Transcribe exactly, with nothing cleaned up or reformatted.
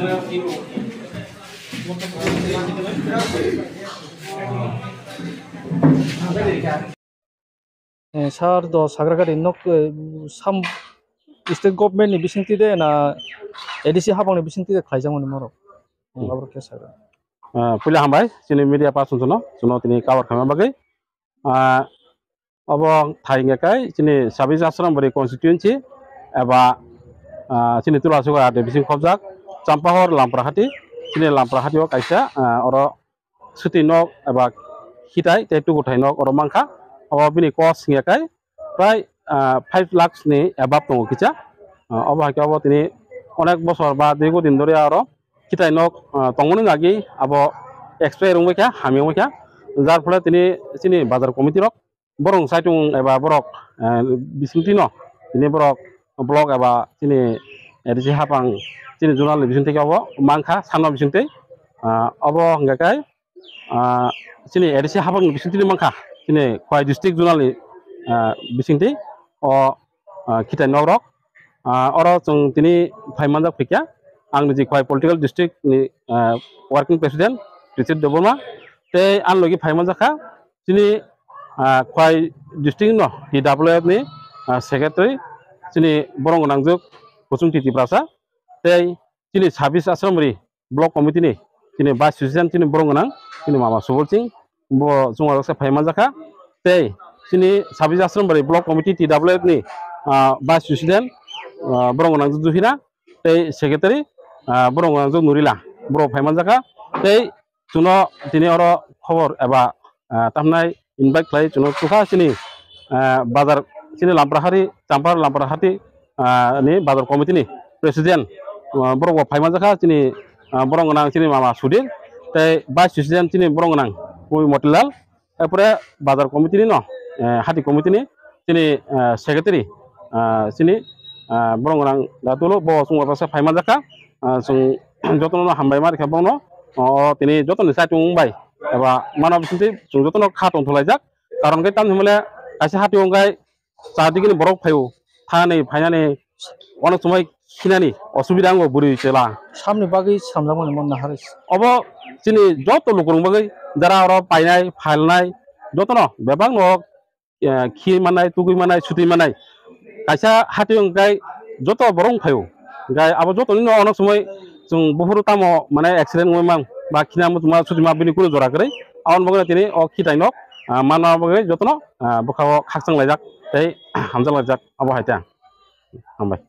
Eh, sir, do sagragari nok, eh, sam state government ni bisingtwi de na A D C habang ni bisingtwi de khlaijakmani morok? Hmm. Abro khe sagra. Ah, puila hambai, chini media person jono, jono tini cover khaima bagwi. Ah, obo thai hingkha kai chini Sabis Ashram Bari constituency eba, ah, chini Tulasugora de bising khobjak Champahor Lamprahati, chini Lamprahati o kaisa, ah, oro suti nok eba khitai tei tukuthai nok oro mankha. Obo bini cost hingya kai prai, ah, five lakhs ni above tongo kisa. Ah, obo hai khe obo tini onek bosor ba dirgo din dhori oro khitai nok, ah, tongmani nagi abo expire wngwi kha, hamya wngwi kha. Jar phole tini chini bazar committee rok borok saitung eba borok, eh, bisingtwi no tini borok block eba chini A D C hapang chini zonal ni bisingtwi khe obo mankha sanma bisingtwi. Ah, obo hingkha kai, ah, chini A D C hapang ni bisingtwi mankha chini Khowai district zonal ni, ah, bisingtwi o, ah, khitai nok rok. Ah, oro chwng tini phai manjak phikya ang niji Khowai political district ni, ah, working president Richard Debbarma tei ani logi phai manjak kha chini, ah, Khowai district no T W F ni, ah, secretary chini borok gwnangjuk Kuchung Titi Prasa tei chini Sabis Ashram Ri block committee ni chini vice president chini borok gwnang chini mama Subol Singh bo chwng oro se phai manjak kha tei chini Sabis Ashram Ri block committee T W F ni, ah, vice president, ah, borok gwnangjuk Juhina tei secretary, ah, borok gwnangjuk Nurila borok phai manjak kha tei chwngno tini oro khobor eba, ah, tamnai invite khlai chwngno tukha chini, ah, bazar chini Lamprahari, Champar Lamprahati, ah, ni bazar committee ni president, ah, borok bo phai manjak kha chini, ah, borok gwnang chini mama Sudir tei vice president chini borok gwnang Pui Motilal. Erpore bazar committee ni no, eh, hati committee ni chini, eh, secretary, ah, chini, ah, borok gwnang da tolo bo chwng oro se phai manjak kha. Ah, chwng jotono hambai ma rikha bono, o, o tini jotoni saitung bai eba mano bisingtwi chwng jotono kha tong thulaijak. Karon khe tamni hwnmale kaisa hati wngkhe char digi ni borok phaio, thani phainani onek somoi khinani osubida wngo bwrwi chwla. Samni bagwi samjakmani mon nahar. Obo chini joto lukurok bagwi jara oro painai, phalnai, jotono bebak no, eh, khi mannai, tugui mannai, sutui mannai. Kaisa hati wngkhe joto borok wng phaio. Hingkhe abo jotoni no onek somoi chwng buphuru tamo mane accident wngwi mang ba khina muchungma sutuma bini kunu jora kwrwi. Aboni bagwi tini o khitai nok, ah, manna bagwi jotono, ah, bwkhao khakchang laijak tei hamjak laijak abo hai ta. Hambai.